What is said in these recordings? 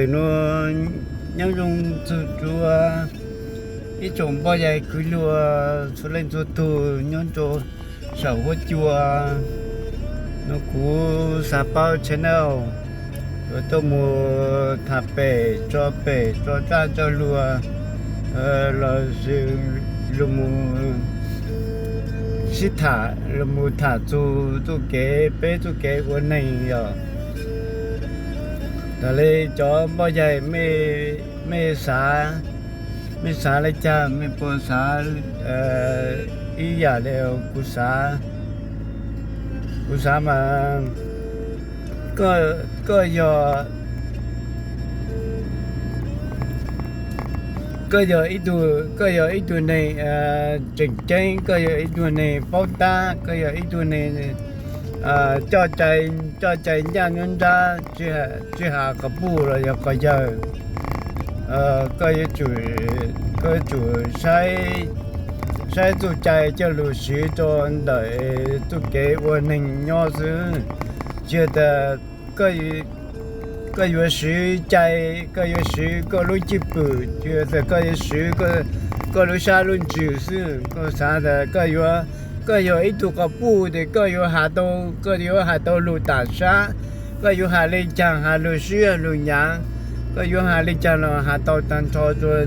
Nyob zoo txug rua ib tsoom npoj yaig kwv luag txhua leej txhua tug nyob rua saum huab cua. Nub kuv Xav Paub channel yuav tuaj mus tham pem tso pem tso raj tso luag, los sis lug mus sib tham, lug mus tham txug txuj kev, peb txuj kev ua neeg yog. Thaum le cov npoj yaig, mej xav, mej xav le caag, mej puas xav ib yaam le kuv xav? Kuv xav mas koj yog, koj yog ib tug, koj yog ib tug neeg tseem ceeb, koj yog ib tug neeg paub tab, koj yog ib tug neeg coj cai, coj cai ncaaj nruab nrab, tsi has qhov puj los yog qhov yawg, koj yuav tsum, koj yuav tsum saib txuj cai coj lug siv rua ntawm txuj kev ua neeg nyob xwb. Tsi has tas koj yuav siv cai, koj yuav siv koj lub cwj pwm, tsi has tas koj yuav siv koj lub sab lub ntsws xwb. Koj xav tas koj yuav, koj yog ib tug quas puj tes koj yuav has tau, koj yuav has tau lug tam sab, koj yuav has le caag, has lug sib has lug nyaav, koj yuav has le caag los has tau taag nrho rua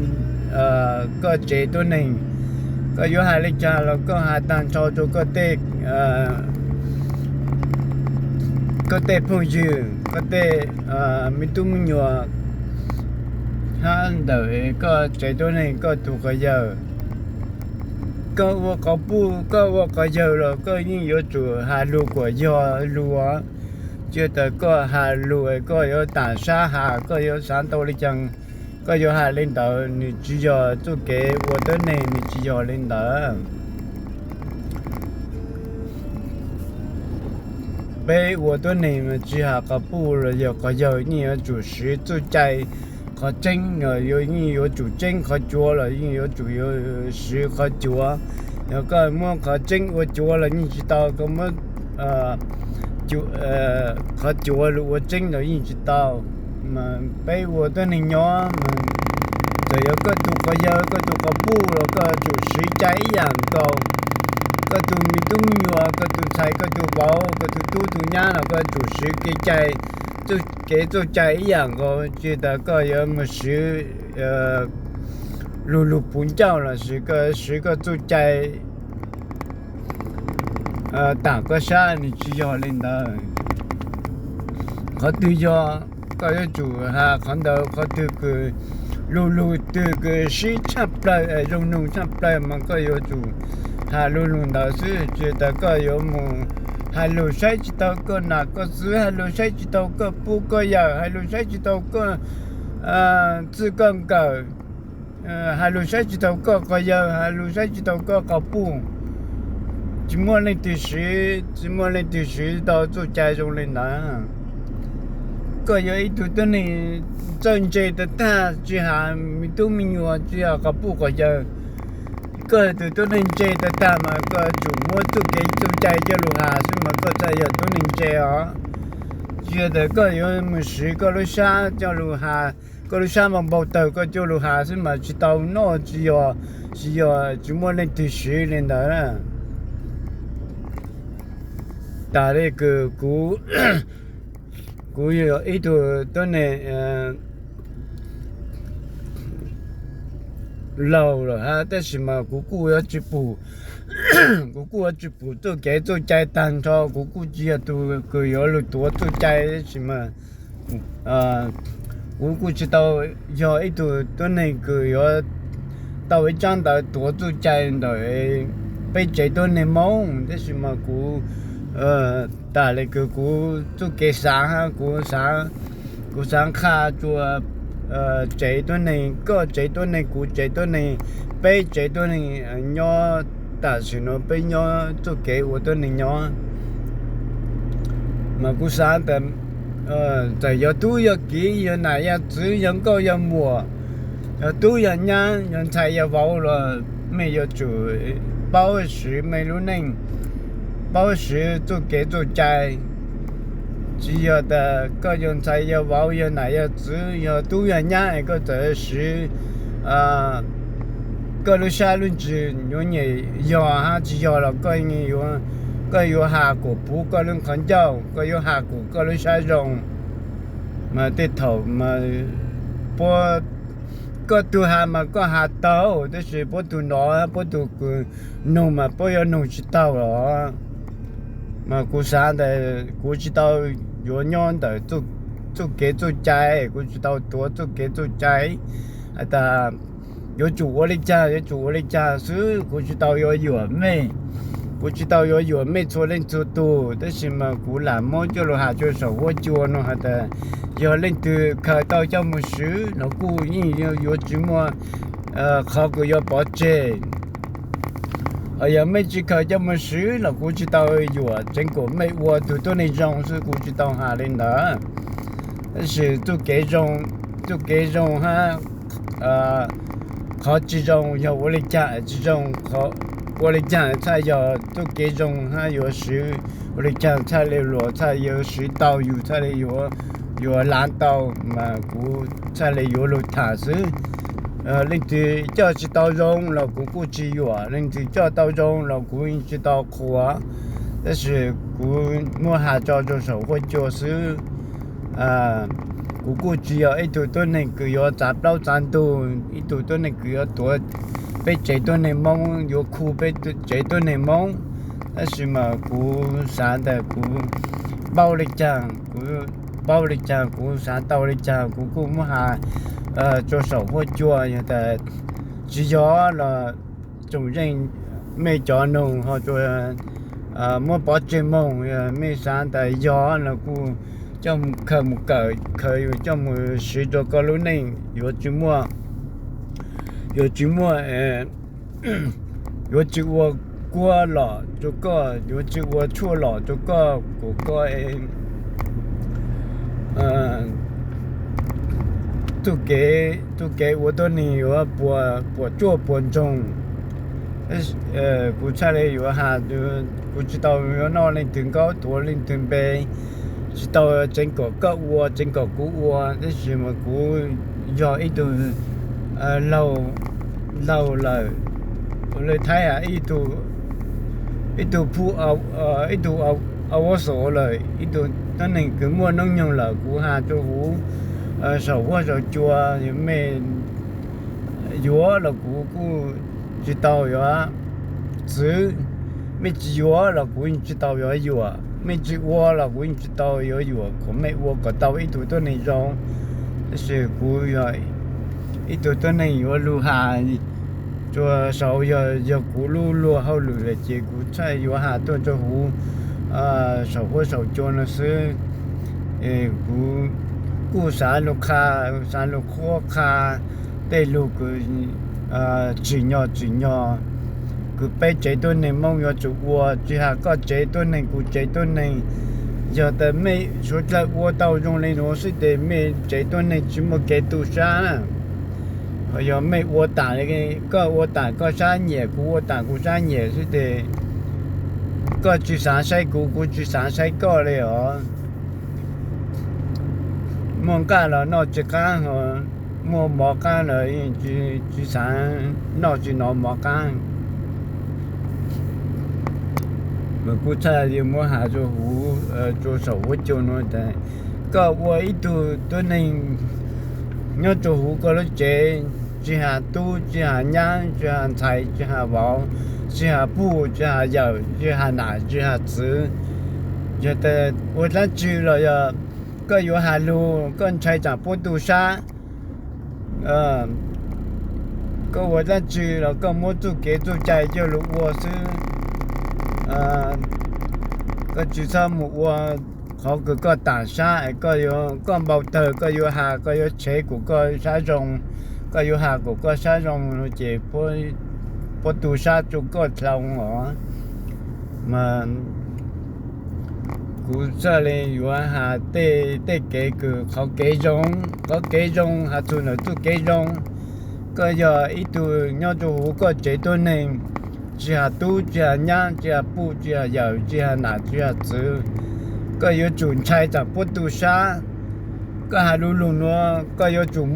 koj tsev tuab neeg, koj yuav has le caag los koj has taag nrho rua koj tej, koj tej phooj ywg, koj tej me tub me nyuam, hab ntawm koj tsev tuab neeg, koj tug quas yawg. Koj ua quas puj, koj ua quas yawg los koj yeej yuav tsum has lug kuas yog lug, tsi has tas koj has lug koj yuav tam sab has, koj yuav xav tau le caag koj yuav has le ntawd, nwg tsi yog txuj kev ua tuab neeg, nwg tsi yog le ntawd. Peb ua tuab neeg mas tsi has quas puj los yog quas yawg, yeej yuav tsum siv txuj cai. Qhov tseeb los yeej yuav tsum tseeb, qhov cuav los yeej yuav tsum yuav siv qhov cuav. Yog koj muab qhov tseeb ua cuav los yeej tsi tau, koj muab qhov cuav lug ua tseeb los yeej tsi tau. Mas peb ua tuab neeg nyob mas txawm yog koj tug quas yawg, koj tug quas puj los koj yuav tsum siv cai ib yaam nkaus. Koj tug me tub me nyuam, koj tug ntxhais, koj tug vauv, koj tug tub tug nyab los koj yuav tsum siv kev cai, txuj kev txuj cai ib yaam nkaus. Tsi tas koj yuav mus siv lug lug puv ncauj los sis koj siv koj txuj cai taam koj sab, nwg tsi yog le ntawd. Qhov twg yog, koj yuav tsum has qhov ntawd. Qhov twg kws lug lug twg kws sib tshaj plawg, zoo nug tshaj plawg mas koj yuav tsum has lug lug ntawd xwb. Tsi tas koj yuav mus has lug saib tsi tau koj nam koj txwv, has lug saib tsi tau koj puj koj yawm, has lug saib tsi tau koj txwj koj nkawm, has lug saib tsi tau koj quas yawg, has lug saib tsi tau koj quas puj. Tsi muaj leej twg siv, tsi muaj leej twg siv tau txuj cai zoo le ntawd. Koj yog ib tug tuab neeg txawj ntse tag tag, tsi has me tub me nyuam, tsi has quas puj quas yawg, koj yog tug tuab neeg ntse tag tag mas koj yuav tsum muab txuj kev txuj cai coj lug has xwb mas koj txawm yog tuab neeg ntse os. Tsi has tas koj yuav mus siv koj lub sab coj lug has, koj lub sab npau npau tawg koj coj lug has xwb mas tsi tau noj, tsi yog, tsi yog tsi muaj leej twg siv le ntawd. Tas le kws kuv, kuv yog ib tug tuab neeg laug lawm hab, tab sis mas kuv kuj yuav tsi pum, kuv kuj yuav tsi pum txuj kev txuj cai taag nrho, kuv kuj tsi yog tug kws yuav lug tuav txuj cai, tab sis mas kuv kuj tsi tau yog ib tug tuab neeg kws yuav tau ib tsab ntawv tuav txuj cai ntawm peb tsev tuab neeg Moob, tab sis mas kuv, tas le kws kuv txuj kev xaav, kuv xaav, kuv xaav qha rua tsev tuab neeg, koj tsev tuab neeg, kuv tsev tuab neeg, peb tsev tuab neeg nyob tam sim no peb nyob txuj kev ua tuab neeg nyob. Mas kuv xaav tas txawm yog tub yog kiv, yog nam yog txwv, yog nkauj yog muam, yog tub yog nyab, yog ntxhais yog vauv los mej yuav tsum paub siv mej lub neej, paub siv txuj kev txuj cai, Tsis yog tas koj yog ntxhais yog vauv yog nam yog txwv yog tub yog nyab es koj txawm siv koj lub sab lub ntsws yuav nyiam yog hab tsis yog los koj yuav has kom puv koj lub qhov ncauj, koj yuav has kom koj lub sab zoo. Mas tej thaum mas puab, koj tug has mas koj has taug, tab sis puab tug nov puab tug kws nug mas puab yuav nug tsis taug los. Mas kuv xav ntawd kuv tsis tau yuav nyob ntawm txuj kev txuj cai, kuv tsis tau tuav txuj kev txuj cai has tas yuav tsum ua li cas yuav tsum ua li cas xwb, kuv tsis tau yuav yuam mej, kuv tsis tau yuav yuam mej txhua leej txhua tug, tab sis mas kuv lam muab coj lug has rua saum huab cua no has tas yog leej twg khaws tau coj moog swv los kuj yeej yuav tsis muaj qhov kws yuav pov tseg. Hos yog mej tsis khaws coj moog swv los kuv tsis tau yuam, tseev kuas mej ua tug tuab neeg zoo xwb, kuv tsis tau has li ntawd. Tab sis txuj kev zoo, txuj kev zoo hab qhov tsis zoo yog ua li cas tsis zoo, ua li cas txhaj yog txuj kev zoo hab yuav swv, ua li cas txhaj le luas txhaj yuav swv tau yus txhaj le yuav, yuav lav tau, mas kuv txhaj le yuav lug tham xwb. Leej twg coj tsis tau zoo los kuv kuj tsis yuam, leej twg coj tau zoo los kuv yeej tsis tau qhuas. Tab sis kuv muab has tso rua saum huab cua xwb. Kuv kuj tsis yog ib tug tuab neeg kws yuav txav plaub txav ntug, ib tug tuab neeg kws yuav tuav peb tsev tuab neeg Moob, yuav khu peb tsev tuab neeg Moob. Tab sis mas kuv xav ntawm kuv paub li caag, kuv paub li caag, kuv xav tau li caag kuv kuj muab has rua saum huab cua. Yog tas tsis yog los tsoom zeej mej cov nug ho muab pov tseg moog, mej xav tas yog los kuj coj mus khaws mus kawm, khaws coj mus swv rua koj lub neej, yuav tsis muaj, yuav tsis muaj, yuav tsis ua kuab lom rua koj, yuav tsis ua tshuaj lom rua koj, kuas koj txuj kev, txuj kev ua tuab neeg yuav puas tsuaj puas ntsoog. Kuv txhaj le yuav has, kuv tsis tau yuav noj leej twg nkaub tuav leej twg npe, tsis tau tseev kom koj ua tseev kom kuv ua, tab sis mas kuv yog ib tug laug lawm, ua le thaib has ib tug phu, ib tug a vuab xov lawm, ib tug tuab neeg kws muaj noob nyoog lawm, kuv has rua huv saum huab saum cua, yog mej yuav los kuv kuj tsis tau yuav txwv, mej tsis yuav los kuv yeej tsis tau yuav yuam, mej tsis ua los kuv yeej tsis tau yuav yuam, kom mej ua kom tau ib tug tuab neeg zoo. Tab sis kuv yog ib tug tuab neeg yuav lug has rua saud, yog kuv lub luag hauj lwm lawm ces kuv txhaj yuav has tuaj rua huv saum huab saum cua no xwb. Kuv kuj xav lug qha, xav lug qhuab qha tej lug kws tsim nyog tsim nyog kws peb tsev tuab neeg Moob yuav tsum ua, tsis has koj tsev tuab neeg kuv tsev tuab neeg. Yog tas mej suav dlawg ua tau zoo le nuav xwb tes mej tsev tuab neeg tsis muaj kev tu sab na. Ho yog mej ua tas, koj ua tas koj sab nyiam, kuv ua tas kuv sab nyiam xwb tes koj tsis xav saib kuv, kuv tsis xav saib koj li os. Muaj nqaj los noj tsis qaab, muaj mov qaab los tsis xav noj tsis nov mov qaab. Mas kuv txhaj le muab has rua huv, rua saum huab cua nuav tas, koj ua ib tug tuab neeg nyob rua huv koj lub tsev, tsis has tub tsis has nyab tsis has ntxhais tsis has vauv, tsis has puj tsis has yawm tsis has nam tsis has txwv. Yog tas ua dlaab tsi los yog koj yuav has lug koj ntshai tsaam puab tu sab, koj ua dlaab tsi los koj muab txuj kev txuj cai coj lug ua xwb. Koj tsis txhob mus ua qhov kws koj taam sab, koj yuav, koj npau tawg koj yuav has koj yuav tshev kuas koj sab zoo, koj yuav has kuas koj sab zoo no ces puab tu sab rua koj dlhau os. Mas kuv txhaj le yuav has tej, tej kev kws qhov kev zoo, qhov kev zoo has txug ntawm txuj kev zoo. Koj yog ib tug nyob rua huv koj tsev tuab neeg, tsis has tub tsis has nyab tsis has puj tsis has yawm tsis has nam tsis has txwv, Koj yuav tsum ntshai tsam puab tu sab. Koj has lug lug nuav koj yuav tsum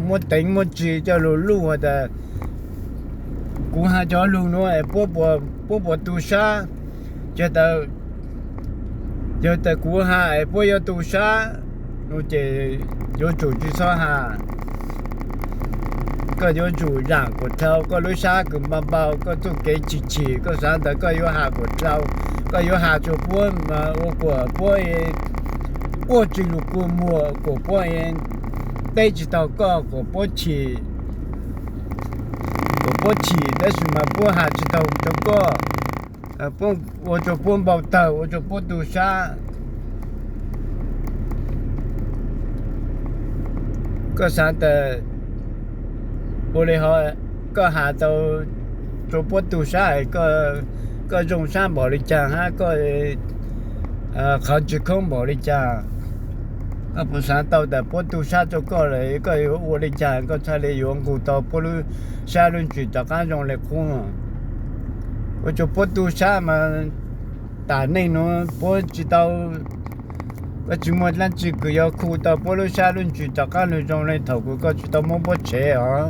muab teev muab tsi coj lug luj has tas, kuv has cov lug nuav es puab puas tu sab? Yog tas kuv has es puab yuav tu sab no ces yuav tsum tsi txhob has. Koj yuav tsum zaam kuas dlhau koj lub sab kws npau npau, koj txuj kev chim chim, koj xaav tas koj yuav has kuas dlhau, koj yuav has tsua puab ua kuas puab quaj tsi lug kua muag, kuas puab teb tsi taug koj, kuas puab chim, kuas puab chim tab sis mas puab has tsi taug rua koj, ua rua puab npau tawg, ua rua puab tu sab. Koj xaav tas ua le hov koj has tau rua puab tu sab es koj zoo sab npaum le caag hab koj qhov tsi khoob npaum le caag? Koj puas xaav tau tas puab tu sab rua koj lawm koj yuav ua le caag koj txhaj le yuav nqug tau puab lub sab lub ntsws rov qaab zoo le qub? Ua rua puab tu sab mas tas neej nuav puab tsi tau, koj tsi muaj dlaab tsi kws yuav khu tau puab lub sab lub ntsws rov qaab lug zoo le thaum kws koj tsi tau muab puab tshev os,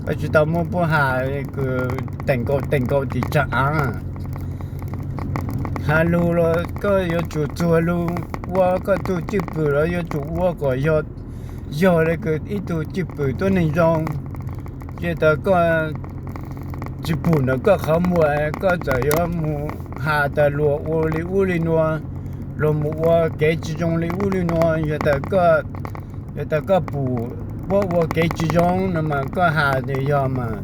koj tsi tau muab puab has kws teem nkaus teem nkaus tim tsag aav. Has lug los koj yuav tsum txuag lug ua koj tug cwj pwm los yuav tsum ua kom yog le kws ib tug cwj pwm tuab neeg zoo. Tsi tas koj tsi pum ntawm koj qhov muag koj txawm yuav mus has tas luag ua le ub le nuav, luag mus ua kev tsi zoo le ub le nuav. Yog tas koj, yog tas koj pum puab ua kev tsi zoo no mas koj has yog mas,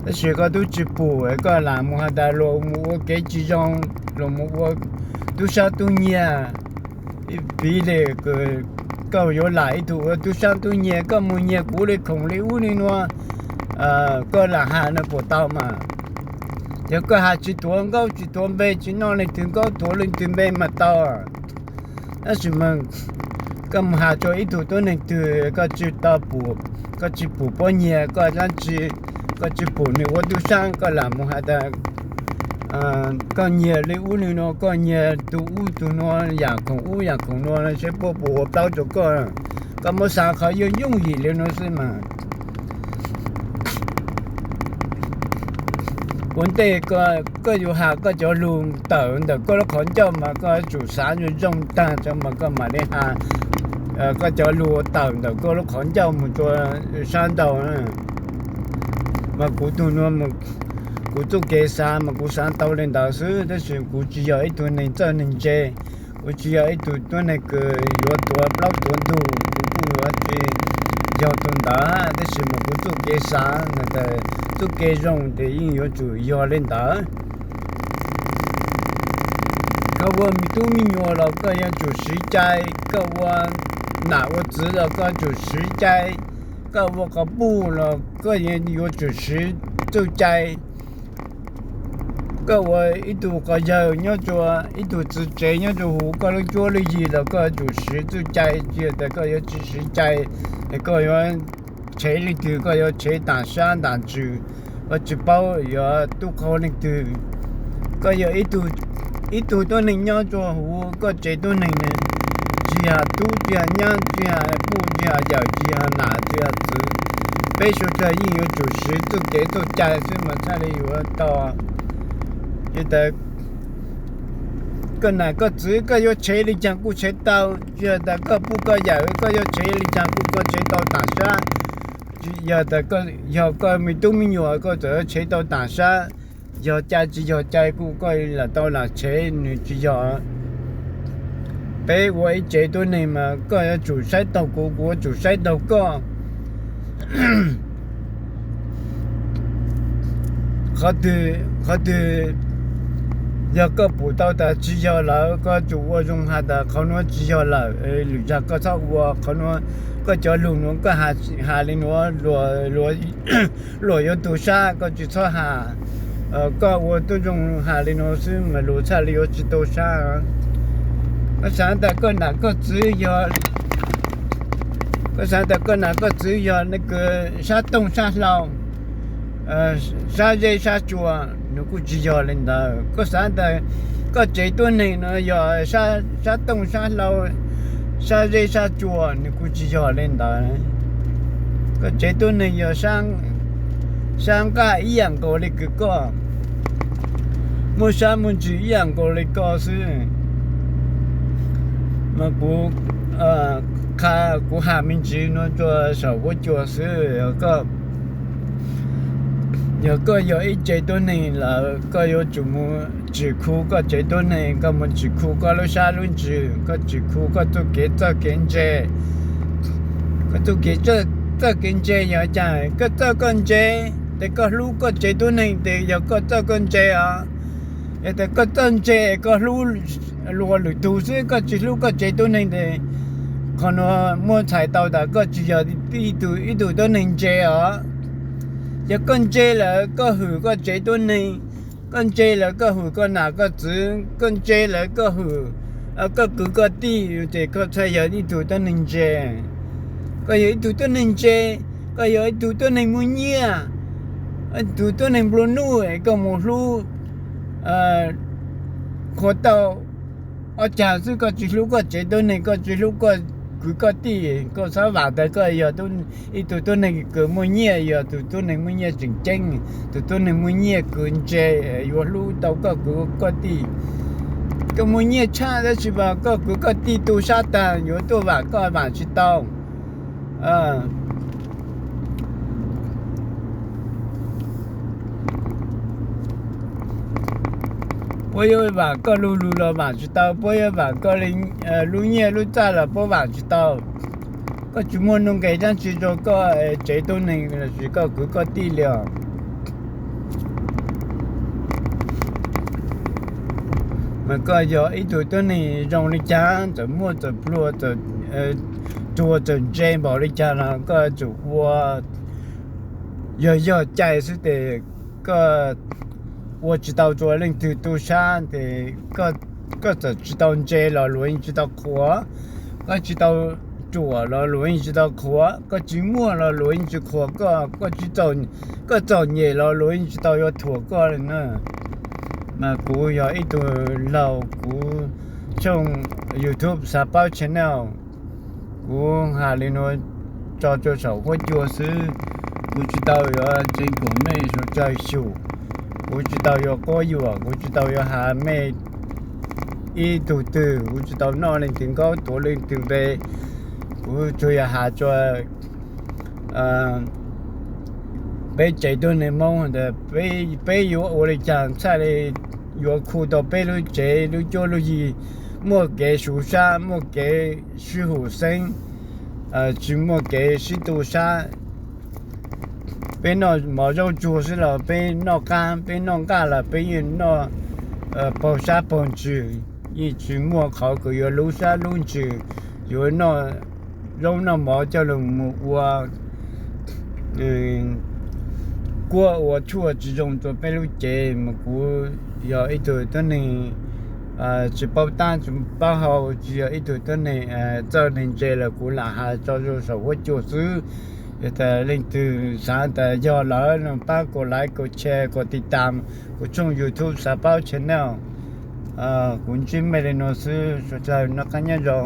tab sis koj tub tsi pum koj lam mus has tas luag mus ua kev tsi zoo, luag mus ua tub sab tub nyiag. Piv le koj yuav lam ib tug ua tub sab tub nyiag, koj mus nyiag kuv le khoom le ub le nuav, koj lam has no puas tau mas? Yog koj has tsi tuav nkaub tsi tuav npe, tsi noj leej twg nkaub tuav leej twg npe mas tau. Tab sis mas koj mus has rua ib tug tuab neeg twg koj tsi tau pum, koj tsi pum puab nyiag koj dlaab tsi, koj tsi pum nwg ua tub sab koj lam mus has tas koj nyiag le ub le nuav, koj nyiag tug ub tug nuav, yaam khoom ub yaam khoom nuav seb puab puas ua plaub rua koj. Koj muab xaav qhov yooj yooj yim le nuav xwb mas. Ua ntej koj yuav has koj cov lug tawm ntawm koj lub qhov ncauj mas koj yuav tsum xav zoo zoo taag mas koj mam le has koj cov lug tawm ntawm koj lub qhov ncauj mus rua sab nraud. Mas kuv tug nuav, kuv txuj kev xav mas kuv xav tau le ntawd xwb, tab sis kuv tsi yog ib tug neeg txawj neeg ntse, kuv tsi yog ib tug tuab neeg kws yuav tuav plaub tuav ntug, kuv kuj yuav tsi yog tug ntawd, tab sis mas kuv txuj kev xav, txuj kev zoo tes yeej yuav tsum yog le ntawd. Koj ua me tub me nyuam los koj yuav tsum siv cai, koj ua nam ua txwv los koj tsum siv cai, koj ua quas puj los koj yuav tsum siv txuj cai. Koj ua ib tug quas yawg nyob rua, ib tug txiv tsev nyob rua huv koj lub cuab lub yig los koj yuav tsum siv txuj cai, tsi tas koj yuav tsi siv cai, koj yuav tshev leej twg koj yuav tshev taam sab taam ntsws, koj tsi paub yuav tub qaug leej twg. Koj yog ib tug tuab neeg nyob rua huv koj tsev tuab neeg ne, tsi has tub tsi has nyab tsi has puj tsi has yawm tsi has nam tsi has txwv, peb suav dlawg yeej yuav tsum siv txuj kev txuj cai xwb mas txhaj le yuav tau. Tsi tas koj nam koj txwv koj yuav tshev le caag kuj tshev tau, tsi tas koj puj koj yawm koj yuav tshev le caag kuj koj tshev tau taam sab. Yog tas yog koj me tub me nyuam koj txawm yuav tshev tau taam sab, yog cai tsi yog cai kuj koj lam tau lam tshev, nws tsi yog. Peb ua ib tsev tuab neeg mas koj yuav tsum saib taug kuv, kuv yuav tsum saib taug koj. Qhov twg, qhov twg yog koj pum tau tas tsis yog lawm koj tsum ua zoo has tas qhov nuav tsis yog lawm, lwm zag koj txhob ua qhov nuav. Koj cov lug nuav koj has li nuav luag yuav tu sab, koj tsis txhob has. Koj ua tub zoo has li nuav xwb mas luag txhaj li yuav tsis tu sab. Koj xav tas koj nam koj txwv yog, koj xav tas koj nam koj txwv yog sab tooj sab hlau, sab zeb sab tsua, nws kuj tsis yog li ntawd. Koj xav tas Koj tsev tuab neeg no yog sab tooj sab hlau, sab zeb sab tsua, nws kuj tsis yog li ntawd. Koj tsev tuab neeg yog sab nqaj ib yam nkaus li kws koj, muaj sab muaj ntsws ib yam nkaus li koj xwb. Mas kuv, kuv has me ntsis no rua saum huab cua xwb. Yog koj yog ib tsev tuab neeg lawm, koj yuav tsum mus tsim khu koj tsev tuab neeg, koj mus tsim khu koj lub sab lub ntsws, koj tsim khu koj txuj kev txawj kev ntse. Koj txuj kev txawj kev ntse yog cas? Koj txawj koj ntse, tes koj hlub koj tsev tuab neeg tes yog koj txawj koj ntse os. Yog tas koj txawj ntse koj hlub luag lwm tug xwb, koj tsis hlub koj tsev tuab neeg tes qhov nuav muab txhais tau tas koj tsis yog ib tug tuab neeg ntse os. Yog koj ntse lawm koj hwm koj tsev tuab neeg, koj ntse lawm koj hwm koj nam koj txwv, koj ntse lawm koj hwm koj kwv koj tij, ces koj txhaj yog ib tug tuab neeg ntse. Koj yog ib tug tuab neeg ntse, koj yog ib tug tuab neeg muaj nyiaj, ib tug tuab neeg nplua nuj, koj mus hlub qhua tauj ob cag xwb, koj tsis hlub koj tsev tuab neeg, koj tsis hlub koj kwv koj tij, koj xav vam tas koj yog ib tug tuab neeg kws muaj nyiaj, yog tus tuab neeg muaj nyiaj tseem ceeb, tus tuab neeg muaj nyiaj kws ntse, yuav hlub tau koj kwv koj tij. Koj muaj nyiaj tshaj tab sis mas koj kwv koj tij tu sab tag, yuav tuaj vam koj vam tsis tau. Puab yuav vam koj lug lug los vam tsis tau, puab yuav vam koj lub nyiaj lub txaj los puab vam tsis tau. Koj tsis muaj nuj nqes dlaab tsi rua koj tsev tuab neeg lossis koj kwv koj tij li os. Mas koj yog ib tug tuab neeg zoo li cas, txawm muaj txawm pluag, txawm ruag txawm ntse npaum li cas los koj yuav tsum ua, yog yog cai xwb tes koj ua tsis tau rua leej twg tu sab tes koj txawm tsis tau ntse los luag yeej tsis tau qhuas, koj tsis tau ruam los luag yeej tsis tau qhuas, koj tsis muaj los luag yeej tsis qhuas koj, koj tsis, koj txom nyem los luag yeej tsis tau yuav thuam koj li na. Mas kuv yog ib tug laug, kuv tshooj YouTube Xav Paub Channel, kuv has li nuav tso rua saum huab cua xwb. Kuv tsis tau yuav ntseeg kuas mej suav dlawg xyum, kuv tsis tau yuav quab yuam, kuv tsis tau yuav has mej ib tug twg, kuv tsis tau noj leej twg nkaub tuav leej twg npe, kuv tsuas yog has rua peb tsev tuab neeg Moob tas peb yuav ua li cas txhaj li yuav khu tau peb lub tsev lub cuab lub yig muaj kev suv sab, muaj kev sib hum xeeb, tsis muaj kev sib tu sab. Peb noj mov zaub tsuag xwb los peb noj qab, peb noj nqaj los peb yeej noj paug sab paug ntsws, yeej tsis muaj qhov kws yuav lub sab lub ntsws, yuav noj zaub noj mov coj lug mus ua kuab ua tshuaj tsis zoo rua peb lub cev. Mas kuv yog ib tug tuab neeg tsis paub tab tsis paub hau, tsis yog ib tug tuab neeg txawj neeg ntse los kuv lam has tso rua saum huab cua xwb. Yog tas leej twg xav tas yog lawm no pab kuas like, kuas share, kuas tiv tam kuv tshooj YouTube Xav Paub Channel. Kuv ntsib mej li nuav xwb, suav dlawg noj qab nyob zoo.